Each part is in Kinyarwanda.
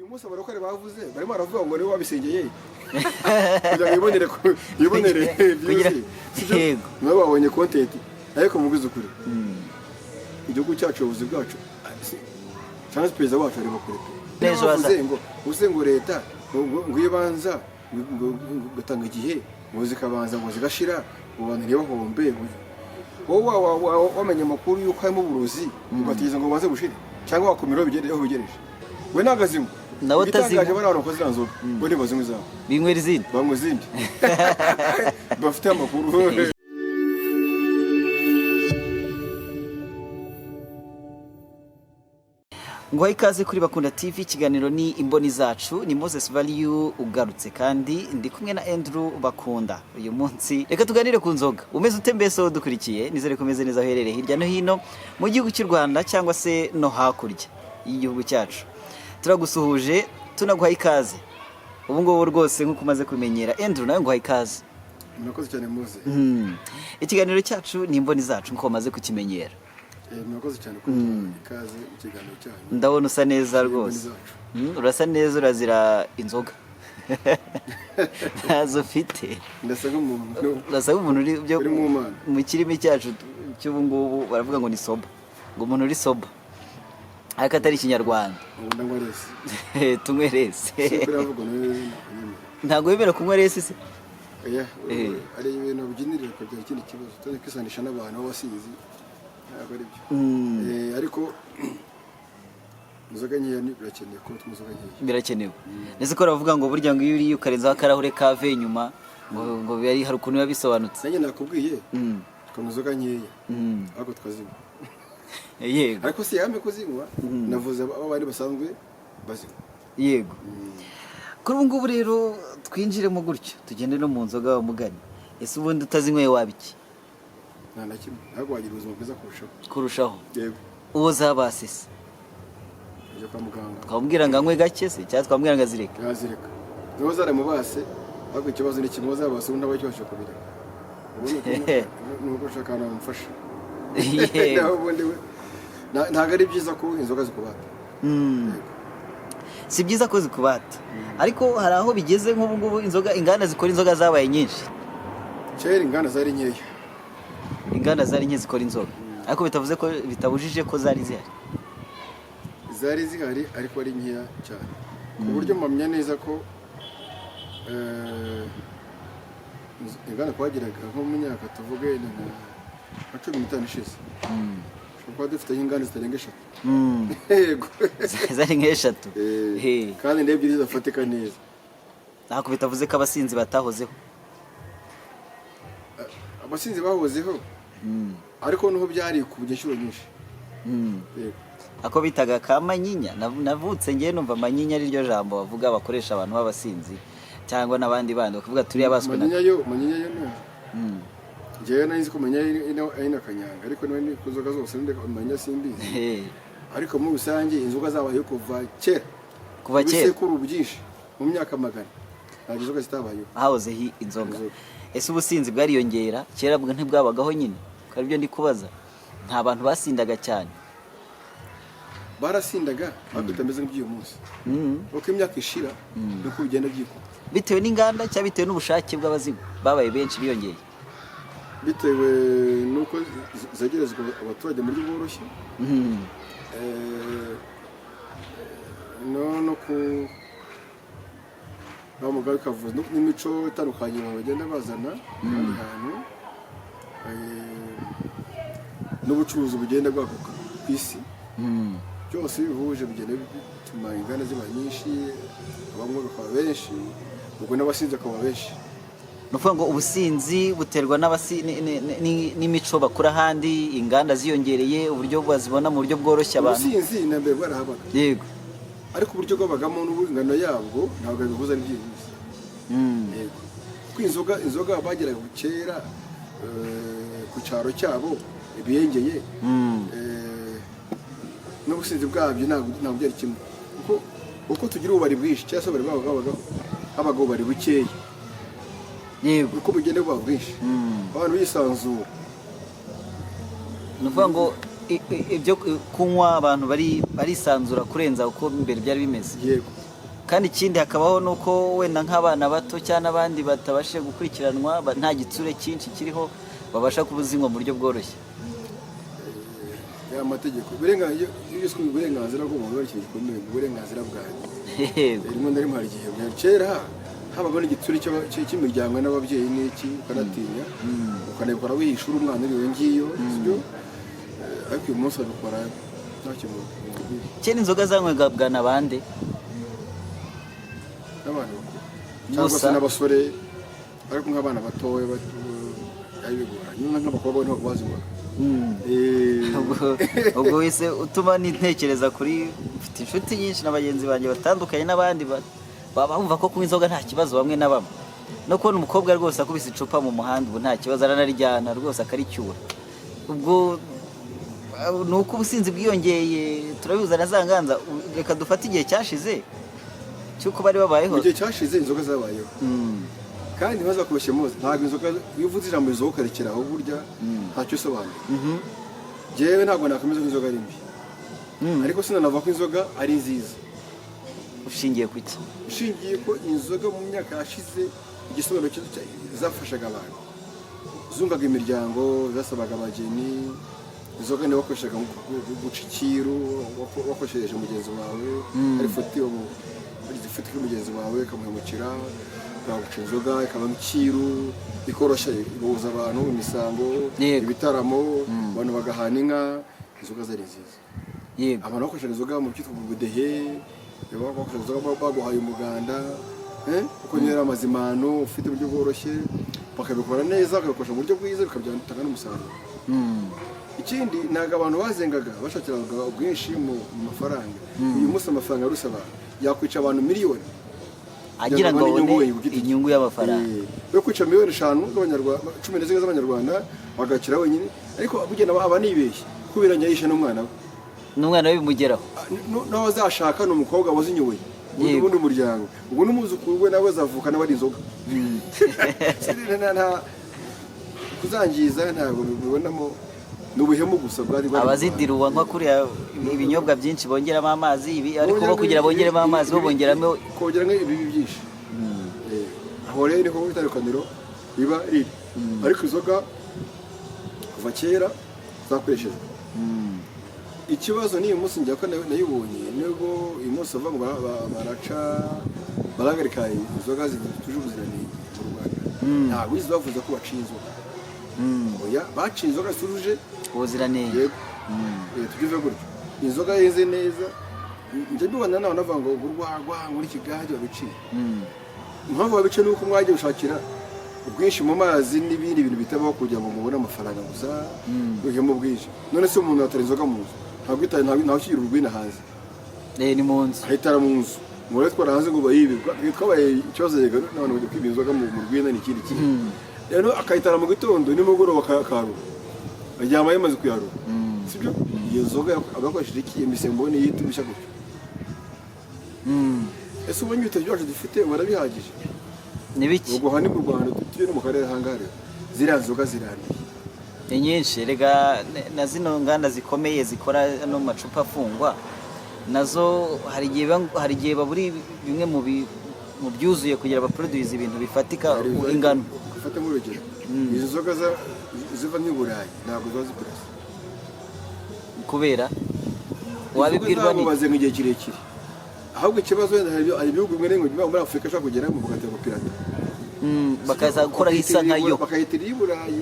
Uyu munsi abarokore bavuze, barimo baravuga ngo niwe wabisengeye kugira ngo yibonere views, sibyo? Yego. Nabo babonye content, ariko mubizi ukuri, igihugu cyacu, ubuyobozi bwacu, cyangwa se perezida wacu areba kure pe. N'ejo Niba bavuze hazaza. ngo uze ngo leta ngo ibanza ngo gatanga igihe ngo zikabanza ngo zigashira, ngo abantu ntibahombe. Wowe wamenya amakuru y'uko harimo uburozi, ugategereza ngo bubanze bushire, cyangwa wakumira aho bigereje? We ntabwo azinywa. Nawe Igitangaje, atazinywa. bariya bantu bakoze ziriya nzoga bo ntibazinywa izabo. Binywera izindi. Banywa izindi bafite amakuru. Nguhaye ikaze kuri Bakunda TV, ikiganiro ni Imboni Zacu. Ni Moses Value ugarutse, kandi ndi kumwe na Andrew Bakunda. Uyu munsi reka tuganire ku nzoga. Umeze ute mbese wowe udukurikiye? Nizere ko umeze neza aho uherereye hirya no hino mu gihugu cy'u Rwanda cyangwa se no hakurya y'igihugu cyacu. Turagusuhuje, tunaguhaye ikaze. Ubu ngubu rwose nk'uko umaze kumenyera, Andrew, nawe nguhaye ikaze. Murakoze cyane, muze. Ikiganiro cyacu ni Imboni Zacu nk'uko wamaze kukimenyera. Murakoze cyane kuduha ikaze mu kiganiro cyanyu. Ndabona usa neza Imboni rwose. Zacu. Urasa neza, urazira inzoga ntazo ufite. Ndasa nk'umuntu Urasa nk'umuntu uri byo uri mu Mana. Mu kirimi cyacu cy'ubu ngubu baravuga ngo ni sober, ngo umuntu uri sober, ariko atari Ikinyarwanda. Ubu ndanywa less. Tunywe less. Si biravuga nawe nakanyemera. Ntabwo wemera kunywa less se? Oya, ari ibintu babyinirira ukabyara ikindi kibazo, tuzi kwisanisha n'abantu b'abasinzi ntabwo ari byo. Ariko inzoga nkeya birakenewe kuba tunywa inzoga nkeya. Birakenewe ndetse ko baravuga ngo burya ngo iyo uriye ukarenzaho akarahure ka vin nyuma, ngo biba hari ukuntu biba bisobanutse. Nanjye nakubwiye, tukanywa inzoga nkeya, ariko tukazinywa. Ariko si ihame kuzinywa, navuze abo bari basanzwe bazinywa. Yego. Kuri ubu ngubu rero twinjiremo gutyo, tugende no mu nzoga wa mugani. Ese ubundi utazinyweye waba iki? Nta na kimwe, ntabwo wagira ubuzima bwiza kurushaho. Kurushaho? Yego. Uwo zabase se? Ujya kwa muganga. Twamubwira ngo anywe gake se, cyangwa twamubwira ngo azireke? Yazireka niba zaramubase, ariko ikibazo ni kimwe, zabase ubundi aba akibasha kubireka. Ubu ni uko ushaka ahantu hamufasha. Naho ubundi we ntabwo ari byiza ko inzoga zikubata. Yego. Si byiza ko zikubata, ariko hari aho bigeze nk'ubu ngubu inzoga, inganda zikora inzoga zabaye nyinshi. Kera inganda zari nkeya. Inganda zari nke zikora inzoga, ariko bitavuze ko bitabujije ko zari zihari. Zari zihari, ariko ari nkeya cyane, ku buryo mpamya neza ko inganda twagiraga nko mu myaka, tuvuge ni nka 15 ishize, ushobora kuba dufite nk'inganda zitarenga eshatu. Yego. Zari nk'eshatu. Kandi n'ebyiri zidafatika neza. Ntabwo bitavuze ko abasinzi batahozeho. Abasinzi bahozeho, ariko noneho byarikubye inshuro nyinshi. Yego. Ako bitaga ka manyinya. Navutse ngewe numva manyinya ari ryo jambo bavuga, bakoresha abantu b'abasinzi cyangwa n'abandi bandi, bakavuga turiya baswe na Manyinya yo, manyinya yo no njyewe nari nzi ko manyinya ari na kanyanga, ariko niba ni ku nzoga zose ndi manyinya simbizi. Ariko muri rusange inzoga zabayeho kuva kera. Kuva kera. Ibisekuru byinshi, mu myaka magana, ntabwo inzoga zitabayeho. Hahozeho inzoga. Inzoga. Ese ubusinzi bwariyongera? Kera bwo ntibwabagaho nyine, ko aribyo ndi kubaza. Nta bantu basindaga cyane? Barasindaga, ariko bitameze nk'iby'uyu munsi. Uko imyaka ishira niko bigenda byikuba. Bitewe n'inganda cyangwa bitewe n'ubushake bw'abazinywa babaye benshi, biyongeye? Bitewe n'uko zegerezwa abaturage mu buryo bworoshye. No ku wa mugabo bikavuza n'imico itandukanye abantu bagenda bazana ahandi hantu, n'ubucuruzi bugenda bwaguka ku isi. Byose iyo bihuje bigenda bituma inganda ziba nyinshi, abanywa bakaba benshi, ubwo n'abasinzi bakaba benshi. Ni ukuvuga ngo ubusinzi buterwa n'imico bakura ahandi, inganda ziyongereye, uburyo bazibona mu buryo bworoshye abantu. Ubusinzi na mbere bwarahabaga, ariko uburyo bwabagamo n'ubu ingano yabwo ntabwo bihuza n'ibyihuse. Yego, kuko inzoga bageraga kera ku cyaro cyabo biyengeye, n'ubusinzi bwabyo ntabwo byari kimwe, kuko uko tugira ububari bwinshi, cyangwa se ububari bwabagaho, habaga ububari bukeya. Uko bugenda buba bwinshi, abantu bisanzura. Ni ukuvuga ngo ibyo kunywa abantu barisanzura kurenza uko mbere byari bimeze. Yego. Kandi ikindi hakabaho nuko wenda nk'abana bato cyangwa n'abandi batabashije gukurikiranwa, nta gitsure cyinshi kiriho, babasha kubuzinywa mu buryo bworoshye. Ya mategeko, uburenganzira, iyo uswe uburenganzira bw'umuntu ari ikintu gikomeye, uburenganzira bwanjye. Rimwe na rimwe hari igihe kera habaga n'igitsure cy'imiryango n'ababyeyi n'iki, ukanatinya, ukanabikora wihisha uri umwana uri iyo ngiyo, sibyo? Ariko uyu munsi babikora ntacyo mubwira. Kera inzoga zanywebwaga na bande? N'abantu bakuru cyangwa se Gusa. n'abasore, ariko nk'abana batoya byari bigoranye. Nyine nk'abakobwa ntabwo bazinywaga. Ubwo wese utuma nitekereza kuri, mfite inshuti nyinshi na bagenzi banjye batandukanye n'abandi baba bumva ko kunywa inzoga nta kibazo, bamwe na bamwe. No kubona umukobwa rwose akubise icupa mu muhanda ubu nta kibazo, aranarijyana rwose akaricyura. Ubwo ni uko ubusinzi bwiyongeye, turabihuza na za nganza. Reka dufate igihe cyashize cy'uko bari babayeho. Mu gihe cyashize inzoga zabayeho, kandi ntibazakubeshye muzi, ntabwo inzoga, iyo uvuze ijambo inzoga ukarekera aho, burya ntacyo usobanura. Njyewe ntabwo nakomeza ko inzoga ari mbi, ariko sinanavuga ko inzoga ari nziza. Ushingiye ku ki? Ushingiye ko inzoga mu myaka yashize, igisobanuro cyazo zafashaga abantu, zungaga imiryango, zasabaga abageni. Inzoga niyo wakoreshaga mu guca icyiru, wakoresheje mugenzi wawe, ari futi, wagize ifuti kuri mugenzi wawe ikamuhemukira, ikaguca inzoga ikaba icyiru, ikoroshya, igahuza abantu, imisango, ibitaramo, abantu bagahana inka. Inzoga zari nziza. Abantu bakoreshaga inzoga mu cyitwa ubudehe, bakoreshaga inzoga baguhaye umuganda, kuko niyo yari amazimano ufite uburyo bworoshye, bakabikora neza, bakabikoresha mu buryo bwiza, bikabyatanga n'umusaruro. Ikindi, ntabwo abantu bazengaga bashakiraga ubwinshi mu mafaranga. Uyu munsi amafaranga arusha abantu, yakwica abantu miliyoni agira ngo abone inyungu abone we ku giti cye. Inyungu y'amafaranga. Yo kwica miliyoni 5 z'abanyarwanda, 14 z'abanyarwanda, bagakira wenyine. Ariko bugenda aba nibeshye kubera yishe n'umwana we. N'umwana we bimugeraho. N'aho azashaka ni umukobwa wazinyoye ubundi, ubundi umuryango ubwo n'umwuzukuru we nawe azavuka nawe ari inzoga. Kuzangiza ntabwo bibonamo, ni ubuhemu gusa bwari Abazidiruwa nka kuriya ibinyobwa byinshi bongeramo amazi ibi, ariko bo kugira bongeremo amazi bo bongeramo kongeramo ibibi byinshi. Aho rero niho itandukaniro riba riri. Ariko inzoga kuva kera zakoreshejwe. Ikibazo n'uyu munsi njya ko nayibonye, nubwo uyu munsi bavuga ngo baraca, barahagarika inzoga zitujuje ubuziranenge mu Rwanda, ntabwo wigeze bavuze ko baciye inzoga. Oya, baciye inzoga zitujuje ubuziranenge. Yego. Tubyumve gutyo, inzoga yenze neza, njya mbibona nawe navuga ngo urwagwa muri ikigage babiciye. Impamvu babice ni uko mwagiye gushakira ubwinshi mu mazi n'ibindi bintu bitabaho kugira ngo mubone amafaranga gusa, uhemu bwinshi. None se umuntu atara inzoga mu nzu, ntabwo ntawe ukigira urwina hanze. Ni mu nzu. Ahitara mu nzu, ngo rero twara hanze ngo bayibe. Twabaye ikibazo yego, n'abantu bajya kwiba inzoga mu rwina, ni ikindi kintu. Rero akayitara mu gitondo, nimugoroba akarura, aryama yamaze kuyarura, sibyo? Iyo nzoga aba yakoresheje iki? Imisemburo niyo ituma ishya gutyo. Ese ubonye ibitaro byacu dufite barabihagije? Ni biki? Ubwo aha ni mu Rwanda, tujye no mu karere ahangaha rero, ziriya nzoga ziranduye. Ni nyinshi rega, na zino nganda zikomeye zikora ano macupa afungwa nazo hari igihe babura bimwe mu byuzuye kugira baproduce ibintu bifatika, ingano. Ufate nk'urugero, izi nzoga ziva nk'i Burayi ntabwo ziba zipurese. Kubera wabibwirwa zabo ni bazenga igihe kirekire. Ahubwo ikibazo wenda hari ibihugu bimwe na bimwe biba muri Afurika ushobora kugeramo bagatera pirata. Bakaza gukora isa nkayo. Bakayitira iy'i Burayi.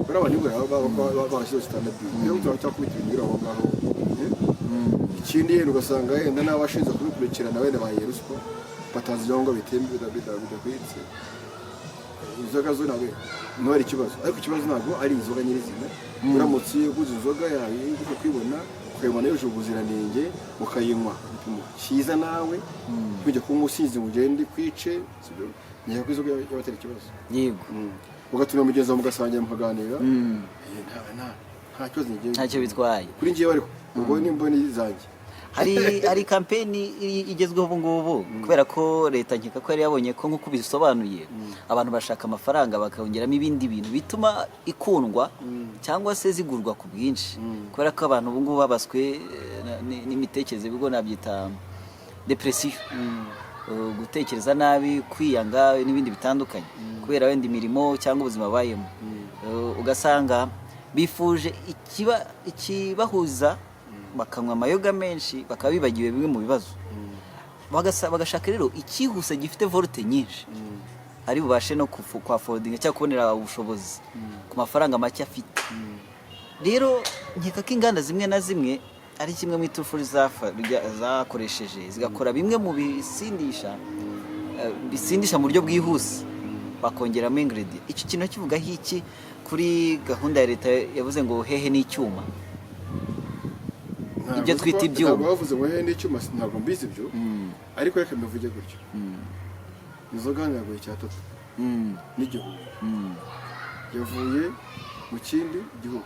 Bariya bantu b'i Burayi baba barashyizeho standard, niyo turacyakubita ibintu biri aho ngaho. Ikindi yenda ugasanga yenda n'abashinzwe kubikurikirana wenda bahaye ruswa, batanze ibyangombwa bitemewe, bidakwitse. Inzoga zo ntabwo niho ari ikibazo, ariko ikibazo ntabwo ari inzoga nyirizina. Uramutse uguze inzoga yawe uri kuyibona, ukayibona yujuje ubuziranenge, ukayinywa ku gipimo cyiza, nawe ntujya kunywa usinze ngo ugende kwice, sibyo? Nkeka ko inzoga yaba atari ikibazo. Ugatumira mugenzi wawe, mugasangira, mukaganira. Nta kibazo njyewe Ntacyo bitwaye. kuri njyewe, ariko ubwo ni imboni zanjye. Hari kampeni igezweho ubu ngubu, kubera ko leta nkeka ko yari yabonye ko, nk'uko bisobanuye, abantu bashaka amafaranga bakongeramo ibindi bintu bituma ikundwa cyangwa se zigurwa ku bwinshi, kubera ko abantu ubu ngubu babaswe n'imitekerereze, ibigo nabyita depression, gutekereza nabi, kwiyanga n'ibindi bitandukanye, kubera wenda imirimo cyangwa ubuzima babayemo. Ugasanga bifuje ikibahuza, bakanywa amayoga menshi, bakaba bibagiwe bimwe mu bibazo. Bagashaka rero icyihuse gifite volume nyinshi, ari bubashe no kwaffordinga cyangwa kubonera ubushobozi ku mafaranga make afite. Rero nkeka ko inganda zimwe na zimwe ari kimwe mu iturufu zakoresheje, zigakora bimwe mu bisindisha, bisindisha mu buryo bwihuse, bakongeramo ingredient. Icyo kintu kivugaho iki kuri gahunda ya leta yavuze ngo hehe n'icyuma? Ntabwo Ibyo twita ibyuma. Ntabwo bavuze ngo hehe n'icyuma, ntabwo mbizi ibyo, ariko reka mbivuge gutyo: inzoga hano yaguye icyatatu n'igihumbi, yavuye mu kindi gihugu.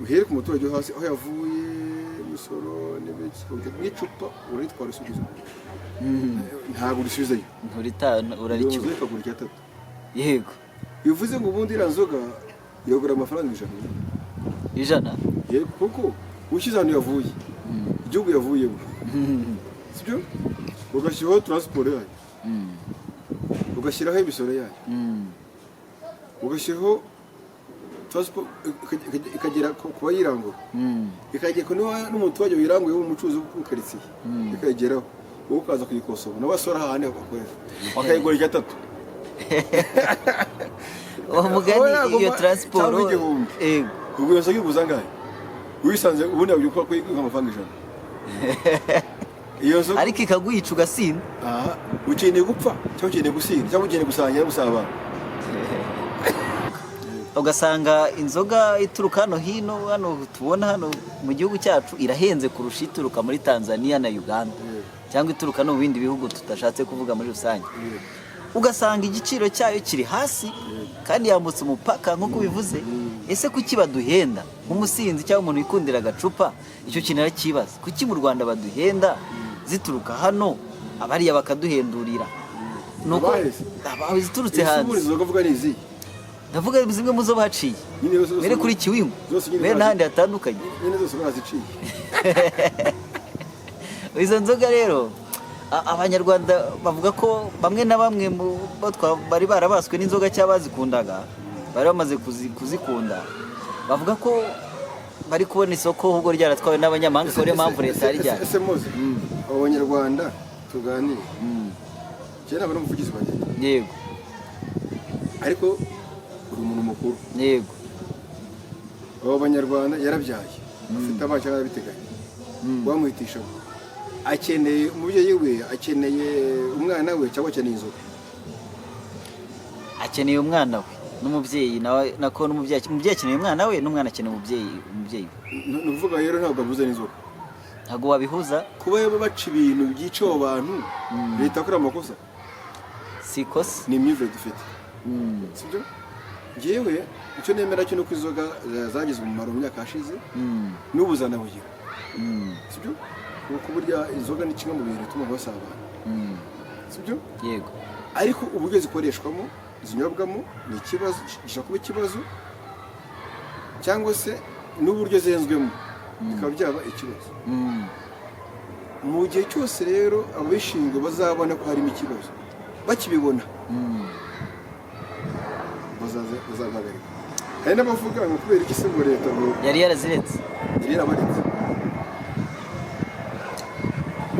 Uhere ku muturage wo hasi aho yavuye, imisoro n'ibiki, n'icupa uritwara usubiza, ntabwo urisubizayo. Nturita, uraricyura. Iyo ikagura icyatatu. Bivuze ngo ubundi iriya nzoga iragura amafaranga 100. 100? Yego, kuko ushyize ahantu yavuye, igihugu yavuyemo, sibyo, ugashyiraho transport yayo, ugashyiraho imisoro yayo, ugashyiraho transport ikagera ku bayirangura, ikagera ku n'umuturage wiranguye w'umucuruzi wo ku karitsiye, ikayigeraho, wowe ukaza kuyikosora, nawe asora hahandi akorera, bakayigura icyatatu. Uwo mugani. Oya, Iyo transport. Cyangwa 1000. Ubwo iyo nzoga iguza angahe wisanze? Ubundi wabyo ko amafaranga 100 iyo nzoga. Ariko ikaguyica ugasinda. Aha ukeneye gupfa cyangwa ukeneye gusinda cyangwa ukeneye gusangira no gusabana? Ugasanga inzoga ituruka hano hino, hano tubona hano mu gihugu cyacu, irahenze kurusha ituruka muri Tanzania na Uganda, cyangwa ituruka no mu bindi bihugu tutashatse kuvuga muri rusange. Ugasanga igiciro cyayo kiri hasi kandi yambutse umupaka nk'uko ubivuze. Ese kuki baduhenda? Nk'umusinzi cyangwa umuntu wikundira agacupa, icyo kintu arakibaza: kuki mu Rwanda baduhenda zituruka hano, abariya bakaduhendurira? Nuko Abaheze? Ziturutse Ese ubundi hanze. inzoga uvuga ni izihe? Ndavuga zimwe mu zo baciye. Nyine zose- Mbere kuri Kiwingu, zose nyine mbere n'ahandi hatandukanye. Nyine zose baraziciye. Izo nzoga rero, abanyarwanda bavuga ko bamwe na bamwe mu bo bari barabaswe n'inzoga cyangwa bazikundaga, bari bamaze kuzikunda, bavuga ko bari kubona isoko ahubwo ryaratwawe n'abanyamahanga, akaba ariyo mpamvu leta yarijyanye. Ese muzi abo banyarwanda tuganire? Njye ntabwo ari umuvugizi wa leta, ariko uri umuntu mukuru. Abo banyarwanda yarabyaye, afite abana cyangwa arabiteganya, wamuhitishamo akeneye umubyeyi we, akeneye umwana we, cyangwa akeneye inzoga? Akeneye umwana we n'umubyeyi nawe, nako n'umubyeyi, umubyeyi akeneye umwana we, n'umwana akeneye umubyeyi we. Ni ukuvuga rero ntabwo abuze n'inzoga. Ntabwo wabihuza. Kuba baca ibintu byica abo bantu, leta akora amakosa? Si ikosa. Ni imyumvire dufite, sibyo? Njyewe icyo nemera cyo ni uko inzoga zagize umumaro mu myaka yashize, n'ubu zanawugira, sibyo? Kuko burya inzoga ni kimwe mu bintu bituma basabana, sibyo? Yego. Ariko uburyo zikoreshwamo, zinyobwamo, ni ikibazo, gishobora kuba ikibazo, cyangwa se n'uburyo zenzwemo bikaba byaba ikibazo. Mu gihe cyose rero ababishinzwe bazabona ko harimo ikibazo, bakibibona, bazabihagarika. Hari n'abavuga ngo kubera iki se ngo leta ngo Yari yaraziretse. Yari yarabaretse.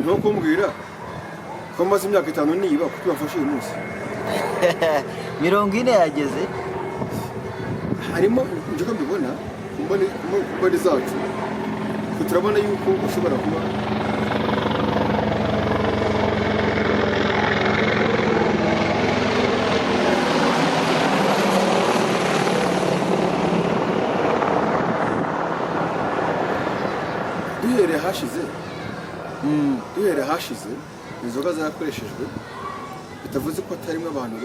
Ni kumbwira ko maze imyaka 5 niba kuko bafashe uyu munsi. 40 yageze. Harimo, njye uko mbibona ku mboni zacu, twe turabona yuko ushobora kuba duhereye hashize, duhereye hashize inzoga zakoreshejwe, bitavuze ko hatarimo abantu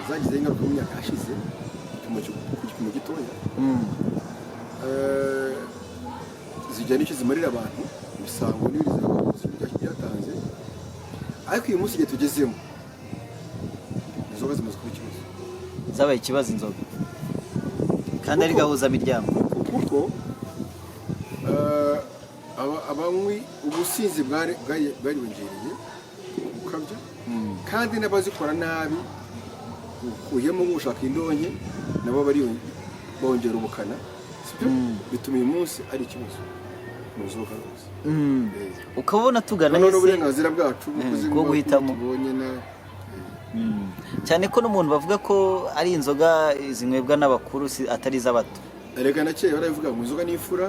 zagizeho ingaruka mu myaka yashize ku gipimo gitoya. Zijya n'icyo zimarira abantu, imisango n'ibindi zirabahuza byatanze, ariko uyu munsi igihe tugezemo inzoga zimaze kuba ikibazo. Zabaye ikibazo inzoga, kandi ari gahuzamiryango. Kuko Abanywi ubusinzi bwariyongereye gukabya, kandi n'abazikora nabi, ukuyemo gushaka indonke, nabo bongera ubukana, sibyo? Bituma uyu munsi ari ikibazo mu nzoga rwose. Ukabona tugana Noneho hese n'uburenganzira bwacu bwo kuzinywa bwo guhitamo. tubonye na Cyane ko n'umuntu bavuga ko ari inzoga zinywebwa n'abakuru, atari iz'abato. Erega na kera barabivuga ngo inzoga ni imfura,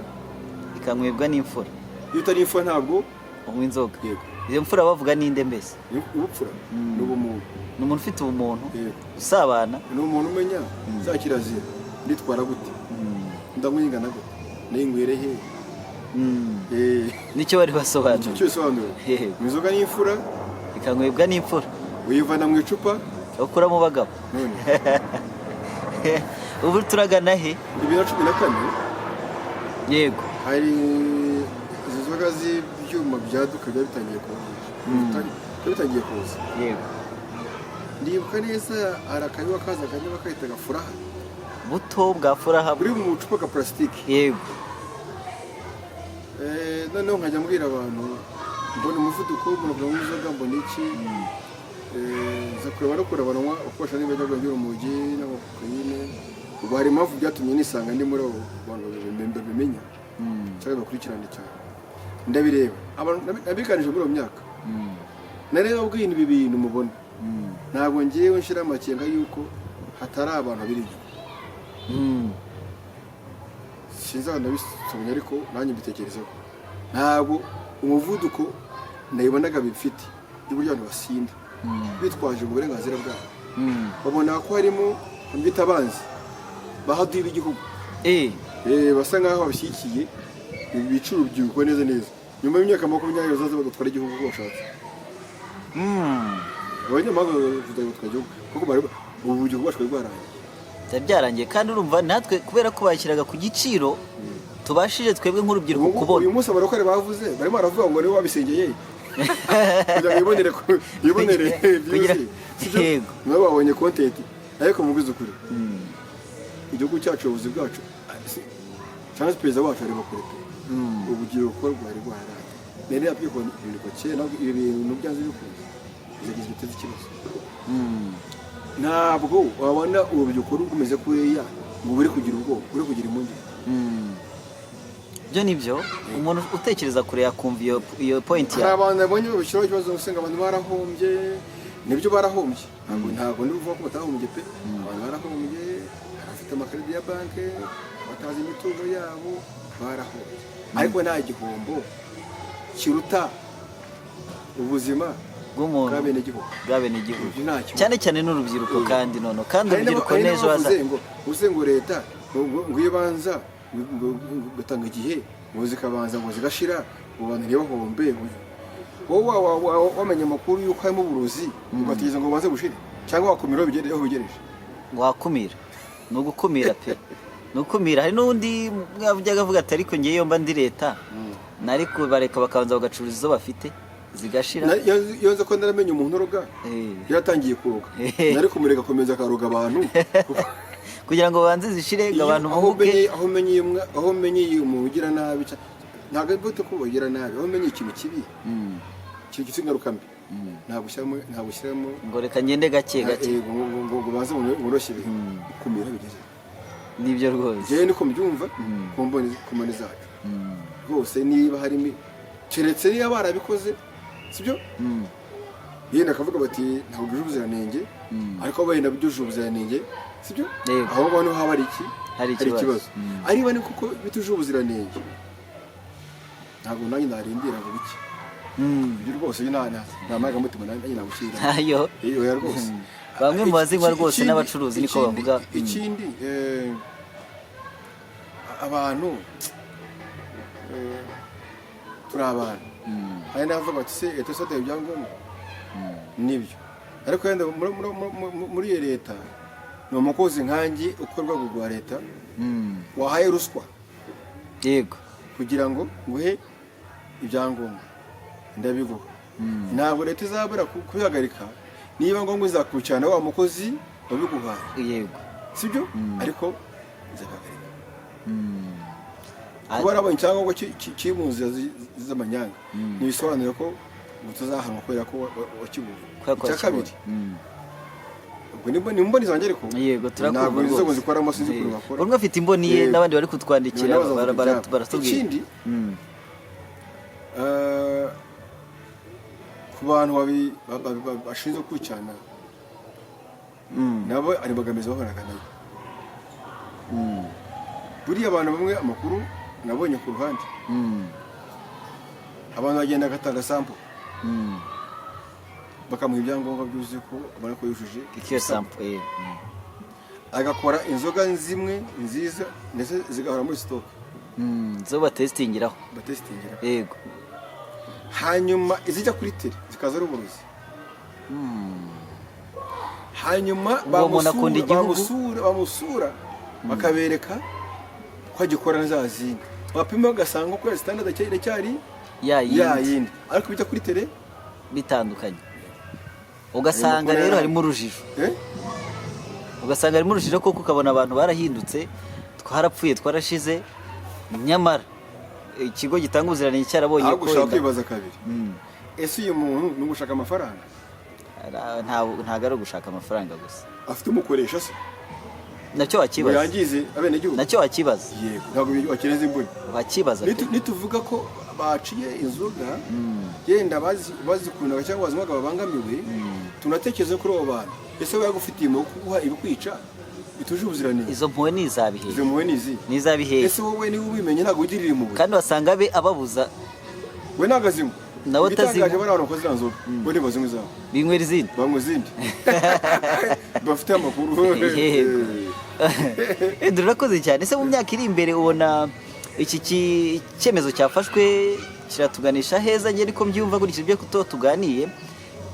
ikanywebwa n'imfura. Iyo utari imfura ntabwo unywa inzoga. Yego. Iyo mfura bavuga ninde mbese? Ubupfura ni ubumuntu. Ni umuntu ufite ubumuntu, Yego. usabana. Ni umuntu umenya za kirazira: nditwara gute, ndanywa ingana gute, nayinywere he? Nicyo bari basobanuye. Icyo bisobanura. Yego. Inzoga ni imfura, ikanywebwa n'imfura, uyivana mu icupa. Ukura mu bagabo. None Ubu turagana he? 2014, hari izo nzoga z'ibyuma byaduka byari bitangiye kuza, byari bitangiye kuza. Ndibuka neza, hari akanywa kazaga niba kahitaga Furaha. Buto bwa Furaha. Buri mu bucupa ka purasitiki. Noneho nkajya mbwira abantu, mbona umuvuduko w'umuntu kunywa inzoga, mbona iki. Nza kureba no kureba banywa uko bashaka n'ibiyobyabwenge, urumogi n'amakokayine. Ubu hari impamvu byatumye nisanga ndi muri abo bantu babimenya cyangwa bakurikirana cyane. Ndabireba. Abantu nabiganije muri iyo myaka, nareba bwino ibi bintu mubona, ntabwo ngewe nshyira amakenga yuko hatari abantu babiri inyuma. Sinzi ahantu nabisomye, ariko nanjye mbitekerezaho. Ntabwo umuvuduko nabibonaga bifite y'uburyo abantu basinda bitwaje uburenganzira bwabo, babona ko harimo mbita abanzi bahaduye b'igihugu. Basa nkaho babishyigikiye, bica urubyiruko neza neza. Nyuma y'imyaka 20 bazaza bagatwara igihugu uko bashatse. Abanyamahanga bazatwara igihugu kuko bari ubu urubyiruko rwacu rwari rwarangiye. Byari byarangiye, kandi urumva natwe kubera ko bashyiraga ku giciro tubashije twebwe nk'urubyiruko kubona. Uyu munsi abarokore bavuze, barimo baravuga ngo nibo babisengeye kugira ngo yibonere views, sibyo? Yego. Nabo babonye content. Ariko mu by'ukuri igihugu cyacu, ubuyobozi bwacu, cyangwa se perezida wacu areba kure pe. Urubyiruko rwari rwaraye. Nari nabwiye ko ibintu kera, ntabwo ibi bintu byanze bikunze bizageza biteze ikibazo. Ntabwo wabona urubyiruko rumeze kuriya ngo buri kugira ubwoba, uri kugira impungenge. Byo ni byo, umuntu utekereza kure yakumva iyo point Hari yawe. abantu nabonye babishyiraho ikibazo, usanga abantu barahombye. Nibyo, barahombye. Ntabwo ndi buvuga ko batahombye pe. Abantu barahombye, hari abafite amakarita ya banki, batazi imitungo yabo, barahombye. Ariko nta gihombo kiruta ubuzima bw'umuntu, bw'abenegihugu. Bw'abenegihugu. Ibyo nta kibazo. Cyane cyane n'urubyiruko, kandi nono kandi Hari urubyiruko hari n'ejo hazaza. n'abavuze ngo uze ngo leta ngo iyo banza ngo gatanga igihe ngo zikabanza ngo zigashira, ngo abantu ntibahombe. Wowe wamenya amakuru y'uko harimo uburozi, ugategereza ngo bubanze bushire, cyangwa wakumira aho bigereje? Wakumira, ni ugukumira pe, ni ugukumira. Hari n'undi mwajyaga avuga ati: "Ariko ngewe iyo mba ndi leta, nari kubareka bakabanza bagacuruza izo bafite zigashira." Iyo nza ko naramenye umuntu uroga, yaratangiye kuroga, nari kumureka akomeza akaroga abantu. Kugira ngo babanze zishire, ngo abantu Aho bunguke. Aho umenyeye umuntu ugira nabi, ntabwo ari bwo ko bagira nabi, aho umenyeye ikintu kibi, ikintu gifite ingaruka mbi, ntabwo ushyiramo ngo reka ngende gake gake. Ngo baze woroshye ibintu, kumira bigeze. Nibyo rwose. Njyewe niko mbyumva ku mboni zacu rwose. Niba harimo, keretse niba barabikoze, sibyo, yenda akavuga bati ntabwo byuje ubuziranenge, ariko wenda byujuje ubuziranenge, sibyo? Yego. Aho ngaho niho haba hari iki? Hari ikibazo. Ariko ni kuko bitujuje ubuziranenge, ntabwo nanjye narindira ngo bike. Ibyo rwose nta marangamutima nanjye nagushyira. Ntayo. Oya rwose. Bamwe mu bazinywa rwose n'abacuruzi niko bavuga. Ikindi, abantu, turi abantu. Hari n'abavuga bati: "Se leta isodeye ibyangombwa?" Nibyo, ariko wenda muri iyo leta ni umukozi nkanjye ukora urwego rwa leta wahaye ruswa kugira ngo nguhe ibyangombwa, ndabiguha. Ntabwo leta izabura kubihagarika. Niba ngombwa izakurikirana wa mukozi wabiguhaye. Sibyo? Ariko izabihagarika. Kuba warabonye icyangombwa kiri mu nzira z'amanyanga ntibisobanura ko utazahanwa kubera ko wakibonye. Kubera ko Icya wakibonye. kabiri, ubwo ni imboni zanjye, ariko Yego, turakumva ntabwo inzego rwose. zikoramo, sinzi ukuntu bakora. Buri umwe afite imboni ye. N'abandi bari kutwandikira Nabo bazavuga ibyabo. baratubwira. Ikindi, ku bantu bashinzwe gukurikirana, nabo ari imbogamizi bahuraga nayo. Buriya abantu bamwe, amakuru nabonye ku ruhande, abantu bagenda bagatanga sample, bakamuha ibyangombwa byuzuye ko abona ko yujuje Ikiyo ibisabwa. sample. Agakora inzoga zimwe nziza, ndetse zigahora muri stock. Zo batesitingiraho. Batesitingira. Hanyuma izijya kuri terrain zikaza ari uburozi. Hanyuma Uwo muntu akunda igihugu. bamusura bakabereka ko agikora na za zindi, bapima bagasanga ko ya standard iracyari ya ya yindi. yindi, ariko bijya kuri terrain Bitandukanye, ugasanga Ayo makuru rero harimo urujijo. Eh? Ugasanga harimo urujijo koko, ukabona abantu barahindutse, twarapfuye, twarashize, nyamara ikigo gitanga ubuziranenge cyarabonye Ahubwo ko ushobora wenda kwibaza kabiri: ese uyu muntu ni ugushaka amafaranga? Ntabwo ari ugushaka amafaranga gusa. Afite umukoresha se Nacyo ngo wakibaza. yangize abenegihugu? Nacyo wakibaza. Yego, ntabwo wakeneza imboni. Wakibaza pe. Nituvuga ko baciye inzoga, yenda bazikundaga cyangwa bazinywaga babangamiwe, tunatekereza kuri abo bantu. Ese we yagufitiye impuhwe kuguha ibikwica bituje ubuziranenge? Izo mpuhwe ni izabihehe? Izo mpuhwe ni izihe? Ni izabihehe? Ese wowe niba ubimenye, ntabwo ugirira impuhwe? Kandi wasanga abe ababuza. We ntabwo azinywa. Nawe Igitangaje, atazinywa. bariya bantu bakoze ziriya nzoga bo ntibazinywa izabo. Binywera izindi. Banywa izindi bafite amakuru. Yego. Andrew, urakoze cyane. Ese mu myaka iri imbere ubona iki cyemezo cyafashwe kiratuganisha heza? Njye niko mbyumva nkurikije ibyo tuba tuganiye.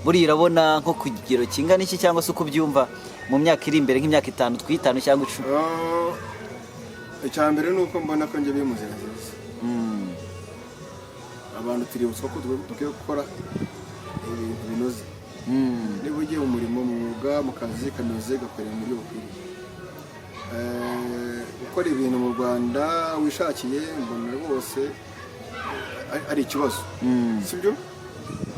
Buriya urabona nko ku kigero kingana iki, cyangwa se uko ubyumva mu myaka iri imbere, nk'imyaka 5, twitanu cyangwa 10? Icya mbere ni uko mbona ko njye biri mu nzira nziza. Abantu tuributswa ko dukwiye gukora ibintu binoze. Niba ugiye mu murimo, mu mwuga, mu kazi kanoze, gakorera mu buryo bukwiriye. Gukora ibintu mu Rwanda wishakiye, mbona rwose ari ikibazo. Sibyo,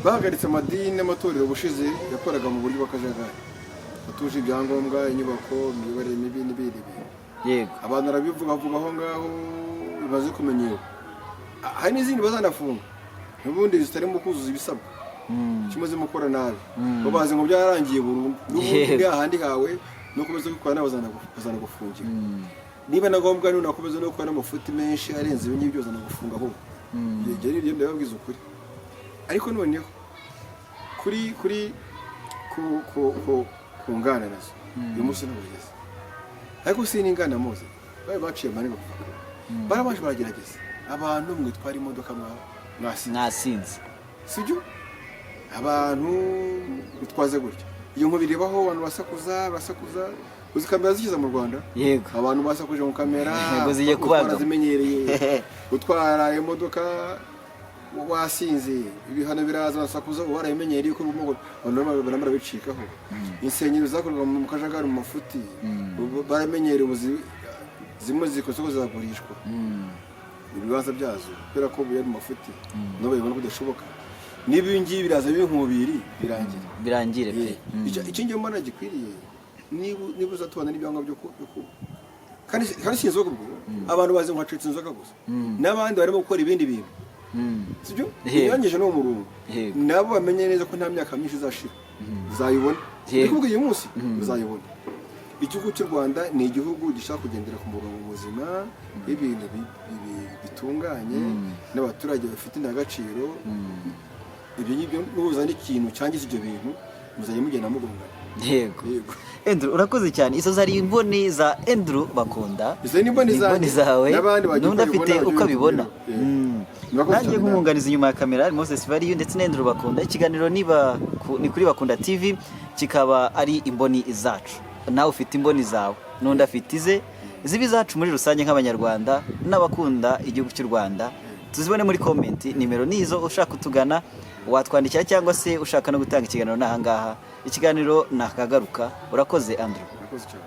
bahagaritse amadini n'amatorero ubushize yakoraga mu buryo bw'akajagari, atuje ibyangombwa, inyubako, imiyoborere mibi n'ibindi bintu. Abantu barabivuga vuga aho ngaho, bimaze kumenyerwa. Hari n'izindi bazanafunga n'ubundi zitarimo kuzuza ibisabwa, kimazemo gukora nabi, bo bazi ngo byararangiye burundu n'ubundi. Hahandi hawe nukomeza gukora nabi bazanagufungira. Niba na ngombwa, nunakomeza no gukora n'amafuti menshi arenze ibi ngibyo, bazanagufunga ahubwo. Ibyo ni ibyo, ndababwiza ukuri. Ariko noneho kuri ku nganda nazo, uyu munsi ntabwo bigeze, ariko si n'inganda muzi bari baciye manini kuva kare, barabanje baragerageza: abantu mwitwara imodoka mwasinze. Mwasinze. Sibyo, abantu bitwaze gutya. Iyo nkubiri ibaho, abantu basakuza, basakuza. Uzi kamera zikiza mu Rwanda? Yego. Abantu basakuje mu kamera. Ngo zijye Gutwara kubagamo. zimenyereye gutwara imodoka wasinze, ibihano biraza, basakuza, uba warabimenyereye ko ubumuga, abantu barimo barabicikaho. Insengero zakorwaga mu kajagari, mu mafuti, ubu baramenyereye, ubu zimwe ziri ku isoko ziragurishwa ibibanza byazo kubera ko biri mu mafuti, nabo babibona ko bidashoboka. Niba ibi ngibi biraza b'inkubiri, birangira. Birangire pe. Icyo ngiye mbona gikwiriye, niba uzatubana n'ibyangombwa byo ku kandi si inzoga ubwo, abantu bazi ngo hacitse inzoga gusa, n'abandi barimo gukora ibindi bintu, sibyo? Binyuranyije n'uwo murongo, nabo bamenye neza ko nta myaka myinshi izashira uzayibona. Ndi kuvuga uyu munsi uzayibona. Igihugu cy'u Rwanda ni igihugu gishaka kugendera ku murongo muzima w'ibintu bitunganye n'abaturage bafite indangagaciro. Ibyo ngibyo, nuza n'ikintu cyangiza ibyo bintu, muzajya mugenda mugongana. Yego. Andrew, urakoze cyane. Izo zari imboni za Andrew Bakunda. Izo ni imboni Ni imboni zanjye. zawe. N'abandi bagiye N'undi afite kubibona, uko abibona. Yego. Murakoze Nanjye cyane. nk'umwunganizi inyuma ya kamera Moses Variyu ndetse na Andrew Bakunda. Ikiganiro niba ni kuri Bakunda TV, kikaba ari imboni zacu. Nawe ufite imboni zawe, n'undi afite ize, ziba izacu muri rusange nk'Abanyarwanda n'abakunda igihugu cy'u Rwanda. Tuzibone muri comment. Nimero nizo, ushaka kutugana watwandikira, cyangwa se ushaka no gutanga ikiganiro n'ahangaha. Ikiganiro nakagaruka. Urakoze, Andrew. Murakoze cyane.